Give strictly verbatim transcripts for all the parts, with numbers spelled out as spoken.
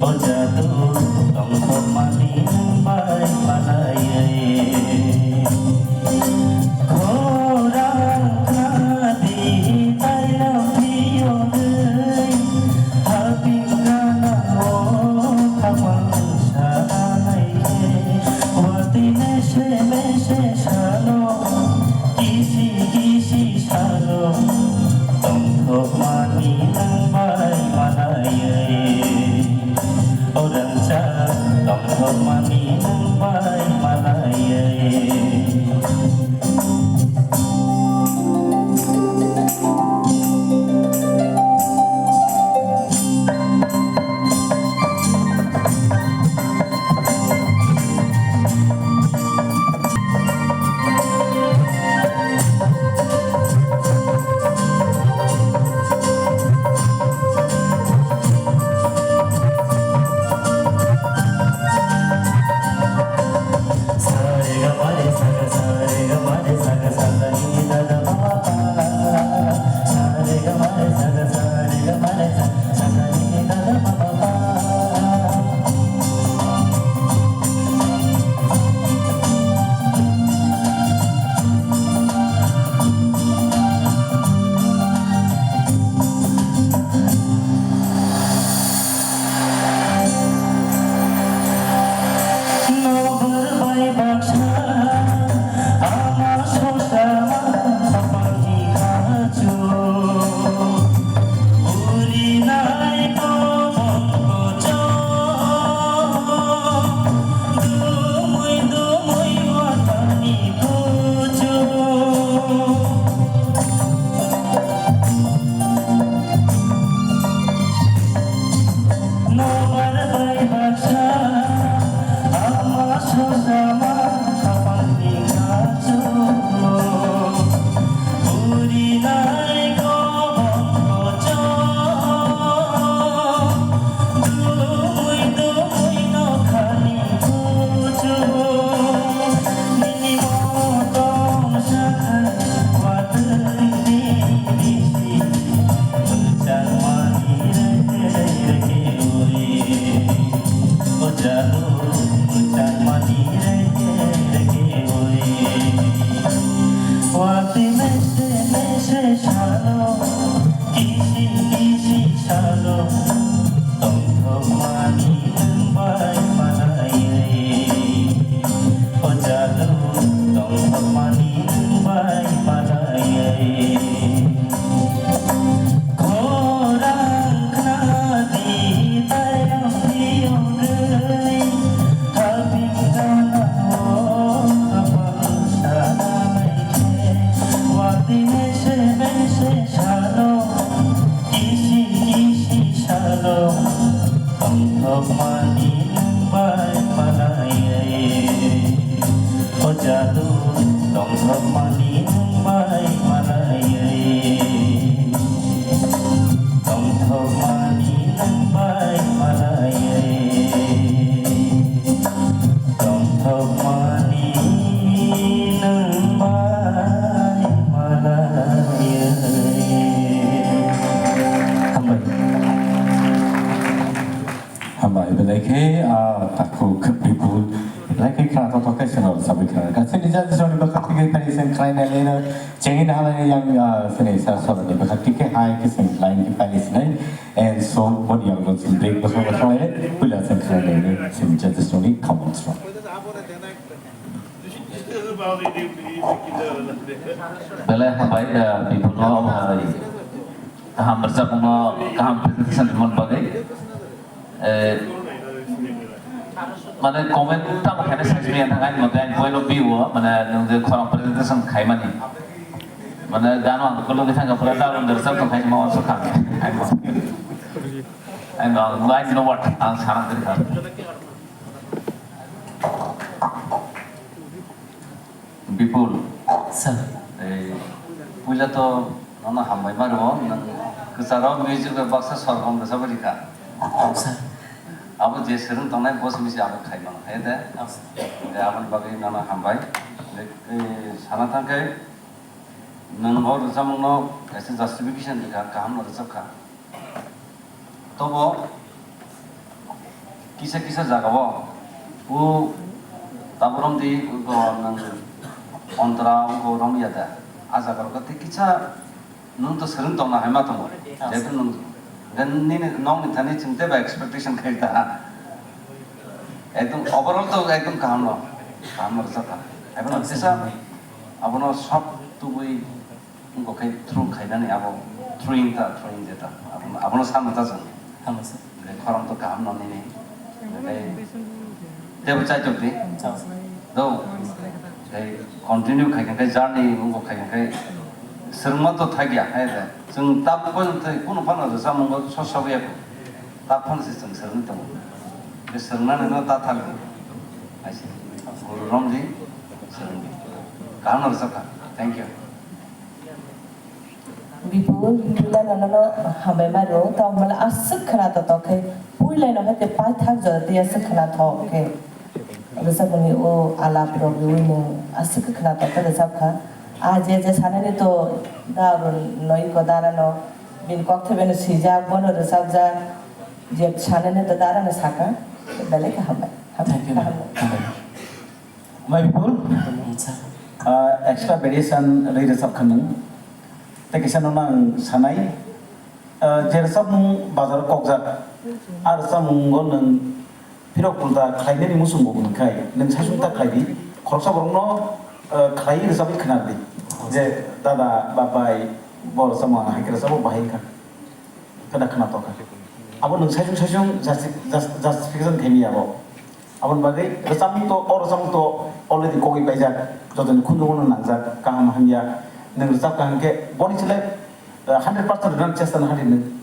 O jadu tongthokmani nwng bai manaiwi. Khorang khna di tailam phiyogwi. Haping gana o khapang sanai khe. Watwi mese mese salo. Kisi kisi salo. Tongthokmani nwng bai manaiwi. O rangchak tongthokmani nwng bai manaiwi. Nobar bai baksa ama sosa ma sapani kachu. Uri nai ko bongko cho. Dumui dumui watani kuchu. Nobar bai baksa ama sosa ma khapangni kachu. Uri nai ko bongko cho. Dumui dumui nokhani kuchu. Nini motong sakhai watwi ni bisi. Mwchangmani reke reke uri. O jadu mwchangmani reke reke uri. Watwi mese mese salo, kisi kisi salo, tongthokmani nwng bai manaiwi. O jadu tongthokmani nwng bai manaiwi. Khorang khna di tailam phiyogwi, haping gana o khapang sanai khe, watwi mese mese salo, kisi kisi salo, tongthokmani nwng bai manaiwi. O jadu tongthokmani nwng bai manaiwi. Tongthokmani nwng bai manaiwi. Tongthokmani nwng bai manaiwi. Hambai. Hambai, belai khe, ah, takhuk Bipul, belai khe khna tongthok khe swngo sabai khna. Gasaini judges rokni bwkhak twi khe phai seng khlai nai leno, chengin halai yang, ah, sini sa sorani bwkhak twi khe hai khe seng khlai khe phai sinai. And so, boni yang lo sing break bwkhak bwkhak lai, puila seng khlai nai sini judges rokni comments rok. Belai hambai, ah, Bipul no hambai. Kaham rwchapmung no kaham presentation rimani bagwi. Eh, mane comment tamo khaina sakni ang thang ani mote ani point of view o, mane nwng je khorang presentation khaimani. Mane gano ang kolok thang pura down the result khai ma so kha. Ani mote. Ani no, I know what ang sarang kha. Bipul. Sir. Ei, puila to nono hambai ma rwo, nwng kwcharo music bai baksa sor kom rwchapwi rikha. Sir. Abo je swrwng tongnai bo simi se abo khai mano, hai de? Sir. De aboni bagwi nono hambai. De, ei, sana thangkhe nwng bo rwchapmungno kaisa justification rikha, kaham no rwchapkha. Tobo Kisa kisa jagao, o tabuk romdi, o nwng ontra, o romya da. A jaga rok tei kisa nwng to swrwng tongna hai ma tongo. Jehetu nwng, then nini nokni thani chwng teibo expectation khai ta. Ekdom overall to ekdom kaham no, kaham no rwchapkha. Ebono kisa, abono sob tubui Wngkha khe through khainani abo through wngta, through wngya ta. Abono, abono samno ta chwng. Tamo se. Ble khorang to kaham no nini. Tei tebo chaitok di. Tamo se. Do. Tei continue khai khe journey wngkha khai khe swrwngma to thakya, hai de. Chwng tab ko tei kuno phano rwchapmung sok sok ya ko. Tab phano se chwng swrwngwi tongo. Be swrwngnani no ta thang. Hai se. Guru romdi swrwngdi. Kaham no rwchapkha. Thank you. Bipul, puila no nono hambai mano, tamo hwnle aswk khwna totok khe, puila no hai tei paithak jora tei aswk khwna thok khe. Rwchapmungni o alap rok riui nwng aswk khe khwna tok khe rwchap kha. A je je sanani to da abo no iko dara no bini kok thaibai no swijak, bono rwchapjak, je sanani to dara no saka, belai khe hambai. Hambai. Thank you, ma'am. Hambai. Hambai. Mai bipul. Acha. Ah, extra variation rwi rwchap kha nwng. Tei kisa no ang sanai, ah, je rwchapmung bazar kokjak, a rwchapmungo nwng phirok pulta khlainani muchungo hwnkhai, nwng saichung ta khlai di, khoroksa borokno, ah, khlaiwi rwchapwi khna di. Je dada ba bai, bo rwchapmung ang hai khe rwchapmung bahai wngkha. Kada khna tokha. Abo nwng saichung saichung justi-, jus-, justification khaimaya abo. Aboni bagwi rwchapmung to, o rwchapmung to already kogwi paijak, jotoni khunjugo no nangjak, kaham hamya. Nwng rwchap kaham khe boni chwlai, eh, hundred percent rwnani chesta no hadi nwng.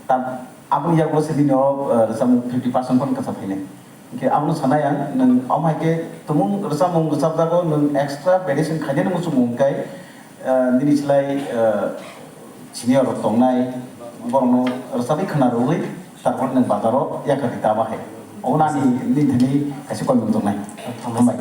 Ta aboni yago se nini o, eh, rwchapmung fifty percent phano kwchak phainai. Hwnkhe abono sanai ang, nwng omo hai khe tumung rwchapmung rwchapjago, nwng extra variation khainani muchungmung hwnkhe, eh, nini slai, eh, senior rok tongnai, borokno rwchapwi khwna rwui, tarpore nwng bazaro yakar di ta bahai. Obono ani nini thani kaisa koimung tongnai. Hambai.